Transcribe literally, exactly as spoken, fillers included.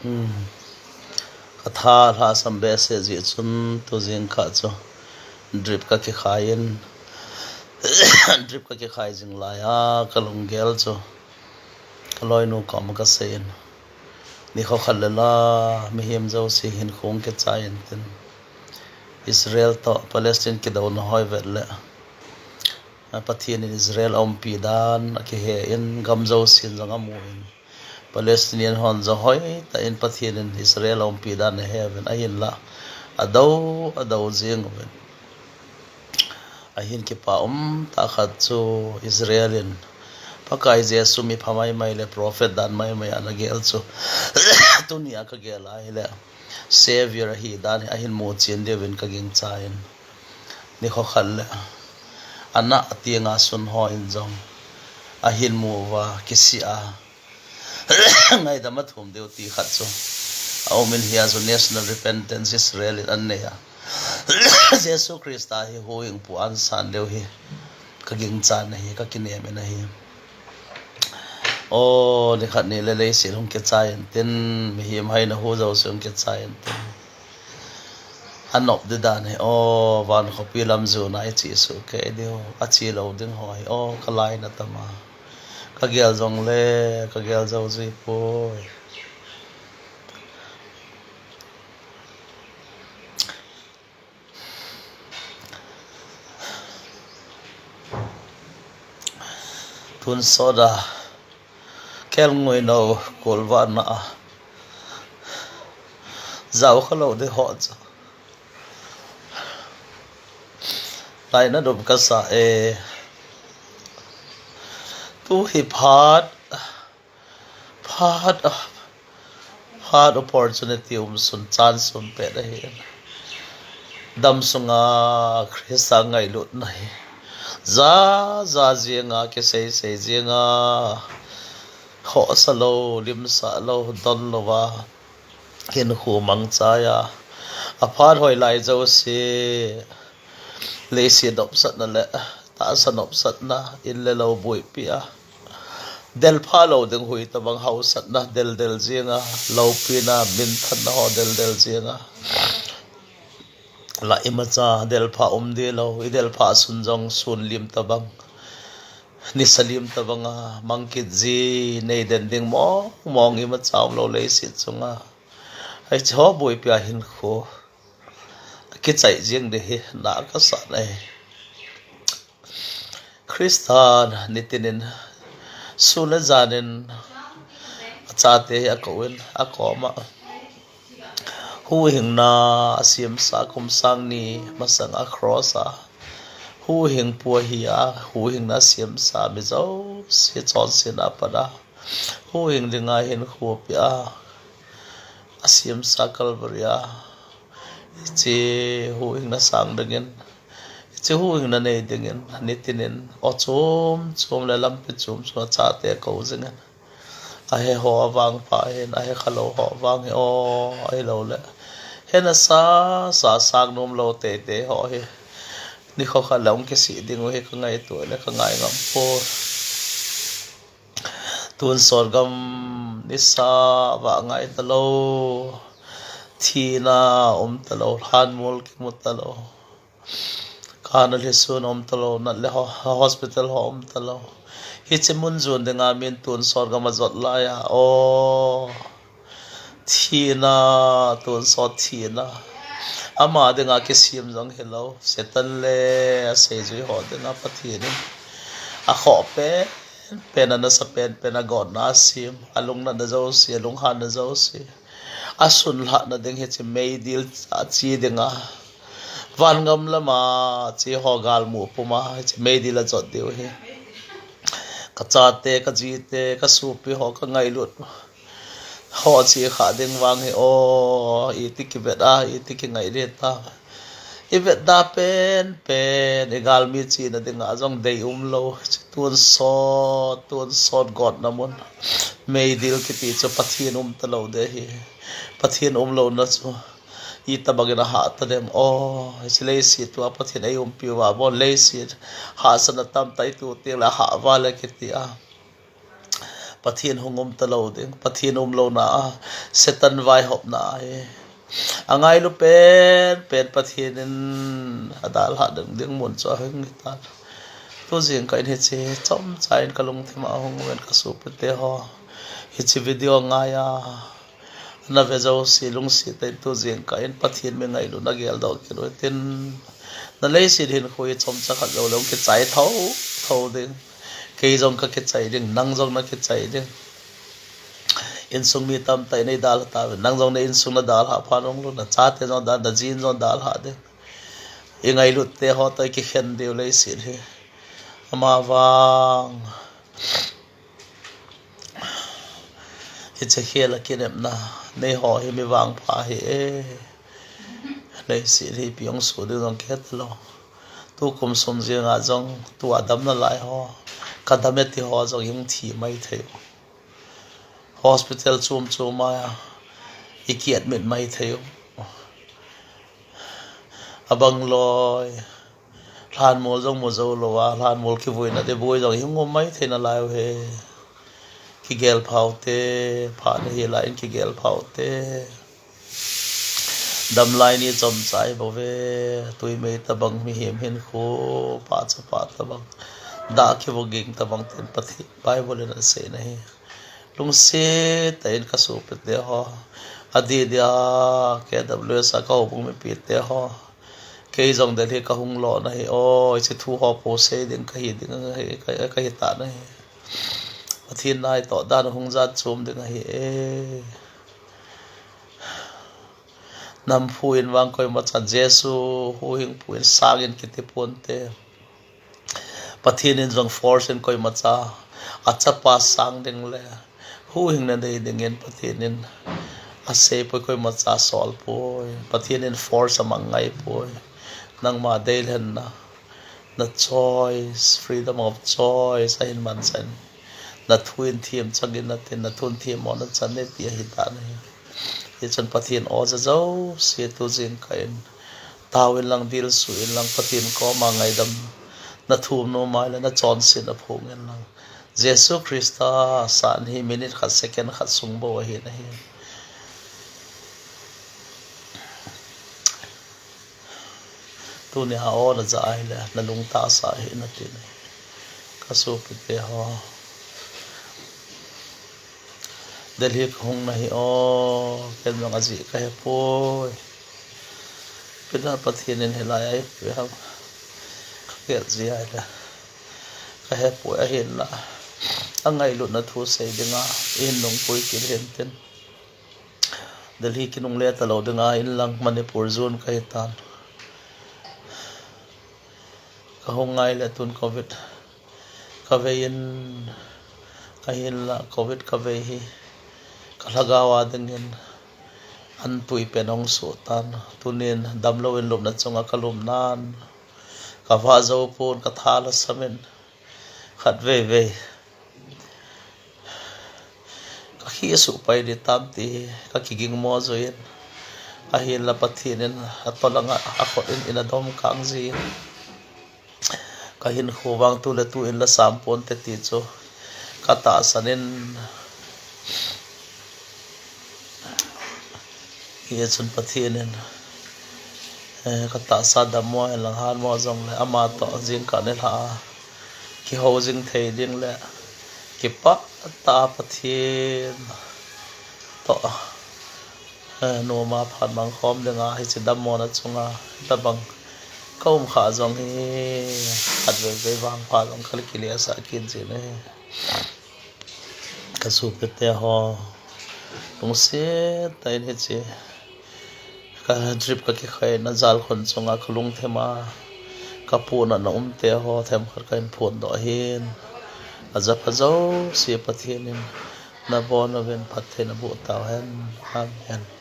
Hmm. Ka tha lhasam behseh jeh chun tu jingkah chu drip ka kikhai in, drip ka kikhai jing lai a ka lunggel chu ka loinu koma ka sei in, nikho khat le la mihem jouse hinkho hung kichai intin, Israel toh Palestine kidouna hoi vet le, Pathen in Israel a umpi dan akihe in, gam jousen jong amu in, Palestinian hon jong hoitah in Pathen in Israel a umpi dan ahe uvin, ahinlah adou adou jing uvin. Ahin kipa umtah khat chu Israel in Pakai Jesu mipha maimai le prophet dan maimai ana gel chu tunia ka gel a hile Saviour ahi dan hi ahin muchen diuvin ka gingchan, nikho khat le ana atienga sun ho in jong ahin mu uva kisih a ngaidam athum diu ti khat chu aumin, hia chu national repentance Israel in anei a, Jesu Christa hi huhhingpu ansan diu hi ka gingchan ahi, ka kinem in ahi. O, nikhat ni le leiset hung kichai intin, mihem haina hu jouse hung kichai intin, anop di dan hi, o, van khopi lam juna iche soh kei diu, ache lou ding ho hi, o, ka lainat ama, ka gel jongle ka gel jou jipoi. Tonsot a kelngoi nou kolvahna a jao khalou ding ho chu lainat um kasa e. Tu hi phat, phat, phat opportunity um sun, chance um pet ahi. Dam sunga Christa ngailutna hi ja ja jenga, kisei sei jenga, khohsa lou, limsah lou, don louva hinkho mangchai a, aphat hoilai jouse leiset nopsatna le tahsa nopsatna, in le lou buaipi a, delpha lou ding hui tobang hausatna deldel jenga, loupina, minthanna ho deldel jenga, la imacha delpha um ding lou, i delpha sun jong sun lim tobang, nisa lim tobanga mang kit ji, nei den ding mong mong imacha umlou leiset chunga, hiche ho buaipi a hinkho kichai jeng ding hi na kasa ahi. Christan nitin in sun le jan in achate hi akouvin, akoma huhhingna asemsa, kum sang ni masanga cross a huhhingpu ahi a, huhhingna asemsa mi jouse chonsetna a pat a huhhing dinga hinkho apeh a, asemsa Calvary a, hiche huhhingna sang dingin, hiche huhhingna nei dingin nitin in aw chom chom le lampi chom chom a achate akou jingin, ahe ho avang pha hin, ahe khalou ho avang hi, aw, ahilou le hena sa sa sang nom lou teitei ho hi nikho khat le hung kisih ding u hi ka ngaito le ka ngai ngam poi. Tonsot gam nisa vah ngai talou, thina um talou, lhanmol kimu talou, kana lhisun um talou, nat le ho, hospital ho um talou, hiche mun jon dinga min tonsot gam ajot lai a, aw, thina, tonsot thina, ama dinga kisem jong hilou, Satan le aseijui ho dinga Pathen in akhoh pen pen, anasa pen pen, agotna asem, alungnatna jouse, alunghanna jouse, asunlhahna ding hiche meidil a che dinga, vangam lama che ho galmu puma hiche meidil ajot diu hi kachate, kajite, kasopi ho, kangailut ho che kha ding vang hi, aw, iti kivet a, iti kingai ding ta. I vetda pen pen, i galmi chena dinga jong dei umlou, hiche tonsot, tonsot gotna mun, meidil kiti chu Pathen um talou ding ahi. Pathen umlouna chu itobang in ahah tadem. Aw, hiche leiset tua Pathen eiumpi uva, bon leiset hahsatna tamtah itu tengle ahah uva le kiti a. Pathen hung um talou ding, Pathen umlouna a Satan vaihopna ahi. Angailu penpen Pathen in adalhah ding, ding mun chu ahung hitan. Tu jingkah in hiche chomcha in kalungthim a hung ven kasopite ho, hiche video ngaiya nave jouse lungset tah in tu jingkah in Pathen mi ngailutna geldoh kit uhitin. Na leiset hinkho hi chomcha khat jouleh hung kichai thotho ding. Kei jong kakichai ding, nang jong nakichai ding. Insung mi tamtah in eidalha tauvin, nang jong na insung nadalhah phat nunglou, nachate jong dal, naji in jong dalhah ding. Ingailut teho toh ikikhen diu leiset hi. Amavang hiche khel a kinepna neiho hi mi vangpha ahi e. Leiset hi ipi hung soh ding jong kihetalou. Tukum sung jenga jong tua damna lai ho, kadam e ti ho jong ihung thi maithei u. Hospital chom chom a iki admit maithei u. Abang loi, lhanmol jong mu joulou a, lhanmol kivuina ding boi jong ihung um maithei nalai uhi. Kigel phaute, phat nahi lai in kigel phaute. Damlai ni chomcha ahibouve, twi mei tobang, mihem hinkho pahcha pah tobang, dah kivo ging tobang tin Pathen Bible in asei nahi. Lungset tah in kasopite ho, adeh dia KWS a kahoubung mipite ho, kei jong Delhi kahung lona hi, o, hiche thu ho posei ding kahi ding ahi, ka, kahitan ahi. Pathen natoh dan hung jat chom ding ahi e. Namphu in vang koimacha Jesu huhhingpu in sangin kiti ponte. Pathen in jong force in koimacha achapa sang ding le huhhingna nei dingin Pathen in aseipoi, koimacha asolpoi. Pathen in force amang ngaipoi. Nangma deilhenna, na choice, freedom of choice ahin manchah in, nathu in themchan in natin, nathu in themmona chan e ti ahitan ahi. Hichun Pathen oja jouse tu jingkah in taovin lang, dilsu in lang, Pathen koma ngaidam nathum nom ahile nachonsetna phong in lang, Jesu Christa san hi minute khat, second khat sung bou ahi nahi. Tunia o naja ahile nalung tahsa hih in ati nahi. Kasopite ho, Delhi kahung nahi o, ken jong ajeh kahepoi. Ipi dinga Pathen in hilai a eipui ham kagel ji ahile kahepoi, ahinla angailutna thu sei dinga ihin nungpui kit hintin. Delhi kinungle talou dinga inlang Manipur jon kahitan. Kahung ngai le tun Covid kavei in, ahinla Covid kavei hi kalhagao a dingin anpui pen ahung soh tan. Tunin damlou in lupna chunga kalum nan, kavah jou pon, katha lhasam in khatvei vei kakhi asuh pai ding tam ti hi kakiging mo jui in, ahinla Pathen in atolanga akhut in, in adom kang jin, kahinkho vang tu le tu in la sam ponte ti chu katahsan in, hichun Pathen in, eh, katahsa dammo henlang hanmo jongle ama toh jingkah nilhah a kihou jing thei ding le kipah tah a Pathen toh, eh, noma phat mang khom dinga hiche dammona chunga hitobang kaum khah jong hi khatvei vei vangpha jong kakilesah kit jin ahi. Kasopite ho, lungset tah in hiche ka drip kakikhaina jalkhun chunga kalungthim a kapohnatna umte ho themkhat kahin phondoh ahin, ajapha jouse Pathen in nabon uvin phatthei naboh tauhen. Amen.